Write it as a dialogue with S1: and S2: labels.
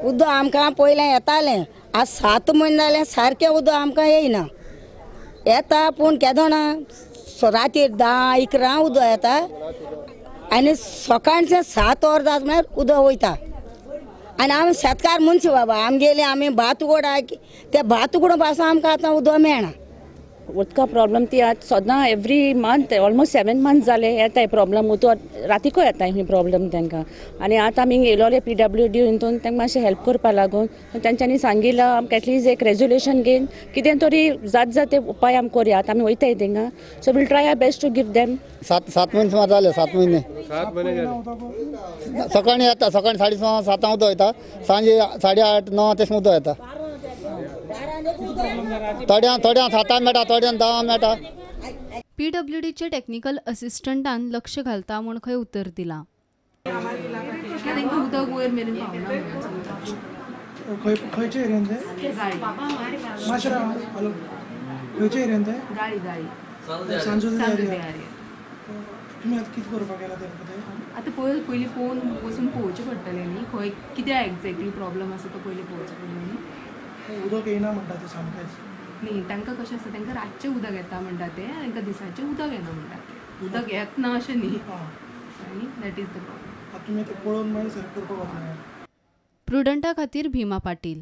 S1: उदक आमकां पयलें येतालें, आज 7 म्हयने जालें सारकें उदक आमकां येयना. येता पूण केदोना राती 10 11 उदक येता आनी सकाळचें 7 वरां जाता म्हळ्यार उदक वयता. आनी आमी शेतकार मनशां बाबा, आमगेले आमी भात उगडा, ते भात उगडून पासून आमकां आतां उदक मेळना.
S2: उदका प्रॉब्लम ती आतां सदां एवरी मंथ ऑलमोस्ट 7 मंथ जाले येताय प्रॉब्लम. उदक रातीकूय येता ही प्रॉब्लम तांकां. आनी आतां आमी येयलोले PWD हितून तांकां मातशें हेल्प करपा लागून तांच्यांनी सांगिलां आमकां एटलीस्ट एक रेजोल्युशन घेवन कितें तरी जात जात ते उपाय आमी करुया. आतां आमी वयताय थिंगा, so we'll try our best to give them.
S3: 7 म्हयने सुमार जाले. 7 म्हयने सकाळीं येता, सकाळीं 6:30 7 उदक येता, सांजे 8:30 9 तशें उदक येता. थोड्यां थोड्यां 7 मेळटा, थोड्यां 10 मेळटा.
S4: PWDचे टेक्निकल असिस्टंटान लक्ष घालता म्हूण खंय उतर दिलां.
S5: उदक वयर मेरेन पावना.
S6: खंयचे एरियन ते? खंयचे एरियन ते? सांजोझे एरिया. तुमी आतां कितें करपाक गेला तेंकां ते?
S5: आतां पयलीं पळोवन वचून पळोवचें पडटलें न्ही, खंय कित्याक एग्जॅक्टली प्रॉब्लम आसा तो पयलीं पळोवचें पडटलें न्ही.
S6: उदक येयना म्हणटा ते सामकेंच
S5: न्ही. तांकां कशें आसता, तांकां रातचें उदक येता म्हणटा ते, तांकां दिसाचें उदक येना म्हणटा ते. उदक येतना अशें न्ही, आनी that is the problem.
S6: आतां तुमी ते पळोवन मागीर सारकें करपाक वतले.
S4: प्रुडंटा खातीर भीमा पाटील.